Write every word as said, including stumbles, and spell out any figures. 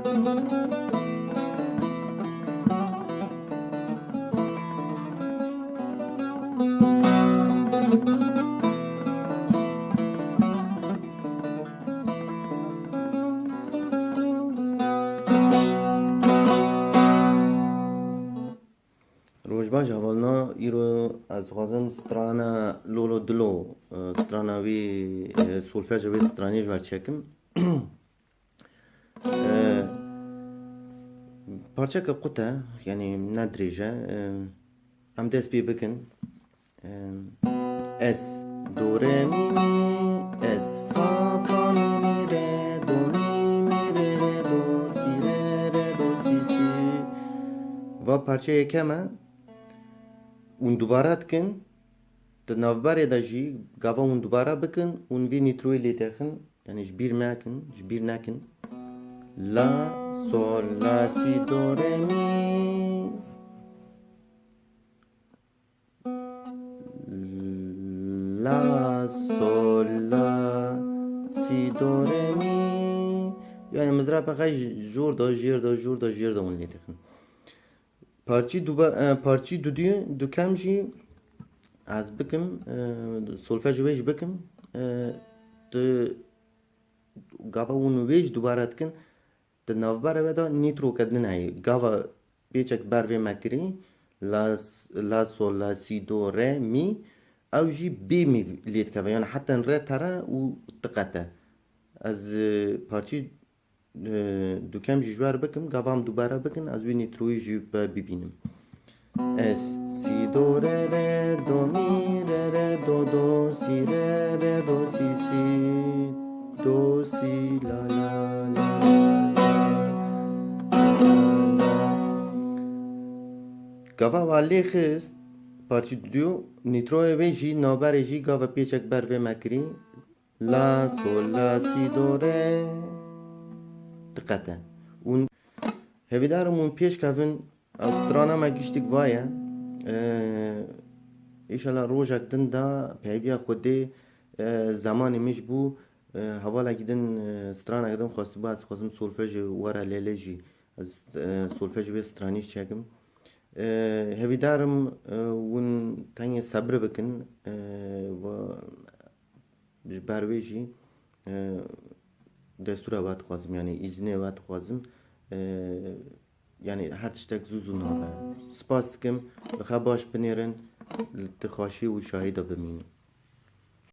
Roj baş hevalno, îro ez dixwazim strana Lolo Dilo, e, strana wî, e, solfeja wê stranê ji wer çekim. E, parçeke qut e, yanî ne dirêj e. E, em dest pê bikin. E, es, do, re, mi, mi, es, fa, fa, mi, mi, re, do, mi, mi, re, re, do, si, re, re, do, si, si. Va parçe yekem e. Hûn dubare dikin. Di navberê de jî gava hûn dubare bikin, hûn vî nîtroyê lê texin, yanî ji bîr mekin, ji bîr nekin. La, sol, la, si, do, re, mi. La, sol, la, si, do, re, mi. Yani mizrapa xwe jor da, jêr da, jor da, jêr da hûn lê dixin. Parçî duba-, e, parçî dudiyê, dukem jî ez bikim, e, solfej wê jî bikim. E, tu gava hûn wê jî dubare dikin. Di navbera we de nîtroke din heye. Gava pêçek ber vê me kirî, la, la, sol, la, si, do, re, mi, ew jî bê mi lê dikeve. Yani heten re tere û tiqete. Ez, e, parçî, e, dukem jî ji wer bikim, gava em dubare bikin, ez wî nîtroyî jî bi-, bibînim. Es, si, do, re, re, do, mi, re, re, do, do, si, re, re, do, si, si, do, si, la, la, la, la, la. Gava wa lê xist, parçî dudiyo, nîtroyê wê jî, navberê jî, gava pêçek ber vê me kirî, La, sol, la, si, do, re. Diqete. Û hêvîdarim hûn pêş kevin, ew strana me giştik vaye. Ee, Înşallah rojek din de peyviya Xwedê, e, zemanê min ji bû, e, hevalekî din, e, stranekî din xwestibû, ez xwestim solfejê were lêlê jî. Ez, e, solfejê wê stranî çekim. E, hêvîdarim, e, hûn tengê sebir bikin, e, ve Ji ber wê jî, e, destûra we dixwazim, yanî îzinê we dixwazim. E, yanî her tiştek zû zû nabe. Spas dikim, bi xe baş binêrin, di xweşî û şahî de bimînin.